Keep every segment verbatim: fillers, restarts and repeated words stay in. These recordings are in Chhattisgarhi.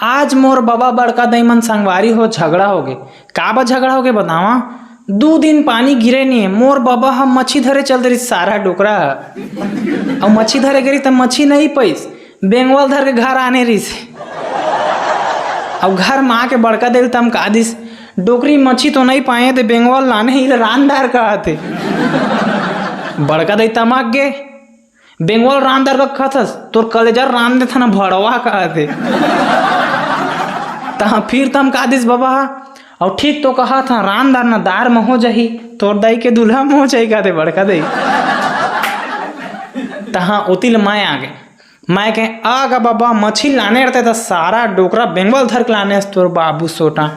आज मोर बबा बड़का दई मन संगवारी हो झगड़ा होगे। का बा झगड़ा होगे बतावा? दू दिन पानी गिरे नी, मोर बबा ह मछी धरे चल दे रिस सारा डोकरा ह। अउ मछी धरे गे रिस त मछी नइ पइस, बेंगवा ल धर के घर आने रिस। अउ घर म आके बड़का दई ल तमका दिस, "डोकरी मछी तो नइ पाए, ते बेंगवा ल लाने ही रांध डार," कहत हे। बड़का दई तमक गे, "बेंगवा ल रांध डार का कहत हस, तोर कलेजा ल रांध देथन भड़वा," कहत हे। तहाँ फिर तमका दिस बबा ह, "अउ ठीक तो कहत हस, रांध डार ना दार म हो जाही, तोर दई के दूल्हा म हो जाही," कहत हे बड़का दई। तहाँ ओती ले मैं आगे। मैं कहें, "आ गा बबा, मछी लाने रहते त सारा डोकरा बेंगवा ल धर के लाने हस तोर बाबू सोटा।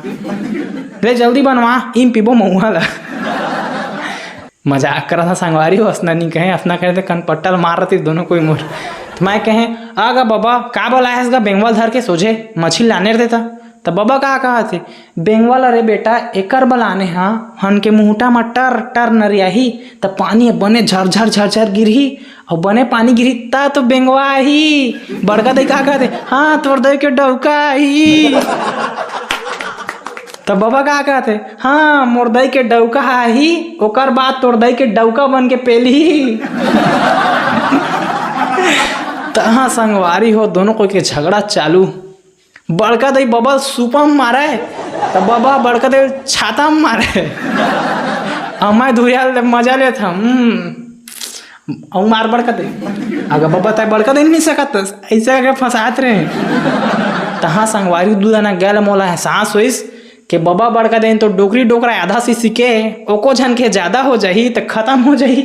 ले जल्दी बनवा, ईम पीबो महुआ ला।" मजाक करत हस संगवारी हो, असना नी कहें, असना कहें त कनपट्टा ल मार रहती दोनों कोई मोर। त मैं कहें, "आ गा बबा, का बलाए हस गा बेंगवा ल धर के सोझे मछी लाने रहते त?" त बबा का कहत हे, "बेंगवा ल रे बेटा, एकर बलाने हा, हन के मुहटा म टर टर नरियाही, त पानी ह बने झरझर झरझर गिरही, अउ बने पानी गिरही, त तो बेंगवा आही।" बड़का दई का कहत हे, "हाँ, तोर दई के डौका आही।" त बबा का कहत हे, "हाँ, मोर दई के डौका आही, ओकर बाद तोर दई के डौका बन के पेलही।" तहाँ संगवारी हो, दोनों कोई के झगड़ा चालू। बड़का दई बबा ल सूपा म मारे, त बबा बड़का दई ल छाता म मारे। अउ मैं धुरिया ले मजा लेत हँव। हम्म। अउ मार बड़का दई। अगर बबा तैं बड़का दई ल नइ सकत, अइसे करके फंसात रहे। तहाँ संगवारी दू जना गैल मोला एहसास होइस के बबा बड़का दई तो डोकरी डोकरा आधा सीसी के, एको झन के जादा हो जाही त खतम हो जाही।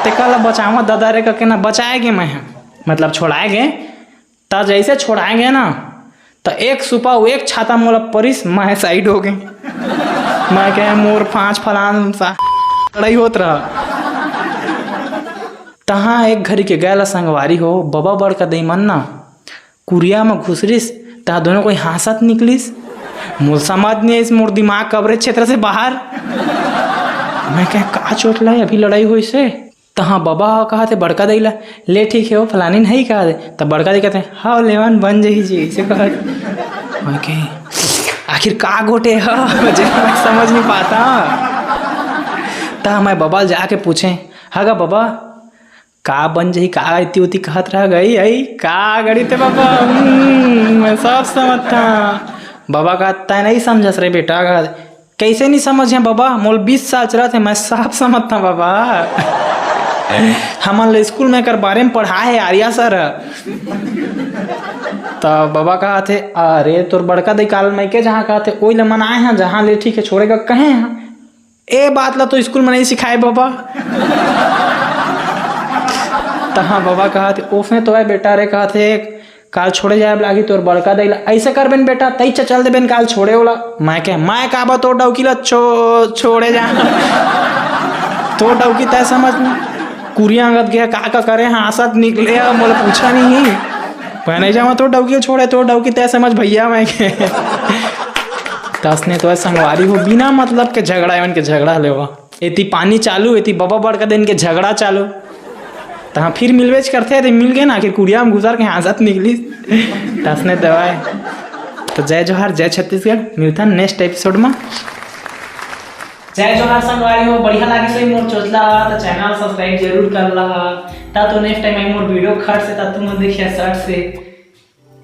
तेकर ला बचावा ददा रे कके ना बचाए गे मैं ह, मतलब छोड़ाए गे। त जइसे छोड़ाए गे ना, त एक सुपा अउ एक छाता मोला परिस, मैं साइड हो गेंव। मैं कहें, "मोर पाँच फलान सा लड़ाई होत रहा।" तहाँ एक घरी के गैल संगवारी हो, बबा बड़का दई मन ना कुरिया म घुसरिस, तहाँ दोनों कोई हाँसत निकलिस। मोर समझ नइ आइस, मोर दिमाग कबरे क्षेत्र से बाहर। मैं कहें, "का चोट लाए, अभी लड़ाई होइस हे?" तहाँ बबा ह कहत हे बड़का दई ला, "ले ठीक हे, ओ फलानी नहीं," कहत हे। त बड़का दई कहत हे, "हव लेवन बन जही जी," अइसे कहत। मैं कहें, "आखिर का गोठे ह?" जे मैं समझ नइ पात हँव। त मैं बबा ल जाके पूछें, "ह गा बबा, का बन जही, का एती ओती कहत रह गई, अई, का गड़ी ते बबा, हम्म, मैं सब समझत हँव।" बबा कहत, "तैं नइ समझस रे बेटा," कहत, "कइसे नइ समझें बबा? मोला बीस साल चलत हे, मैं सब समझत हँव बबा। हमन ल स्कूल म एकर बारे म पढ़ाए हे आर्या सर ह।" त बबा कहत हे, "अरे, तोर बड़का दई काल मइके जहाँ कहत हे, ओही ल मनाए हँव, जहाँ ले ठीक हे, छोड़े गा कहे हँव। ए बात ल तो स्कूल म नइ सिखाए बबा।" तहाँ बबा कहत हे, "ओफे तो हे बेटा रे," कहत हे, "काल छोड़े जाए लागही तोर बड़का दई ला।" "अइसे करबे न बेटा, तइच चल देबे न काल छोड़े ओला।" मैं कहें, "मैं काबर तोर डौकी ला छो-, छोड़े जा? तोर डौकी तैं समझ न। कुरिया अंगत गे, का का करे, हाँसत निकले, मोला पूछा नहीं।" "मैं नइ जावँव तोर डौकी ल छोड़े, तोर डौकी तैं समझ भइया," मैं कहें। त असने तो हे संगवारी हो, बिना मतलब के झगड़ा, एमन के झगड़ा लेवा। एती पानी चालू, एती बबा बड़का दई के झगड़ा चालू। तहाँ फिर मिलबेच करथे, त मिल गे ना, आखिर कुरिया म घुसर के हाँसत निकलिस। त असने तो हे। त जय जोहार, जय छत्तीसगढ़, मिलथन next episode म। जय जोहार संगवारी हो, बढ़िया लागिस होही मोर चोचला, त channel subscribe जरूर कर लहा। त तो next time आई मोर video खट से, त तुमन देखिया सट से।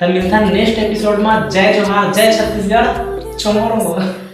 त मिलथन next episode म। जय जोहार, जय छत्तीसगढ़, चोमोर।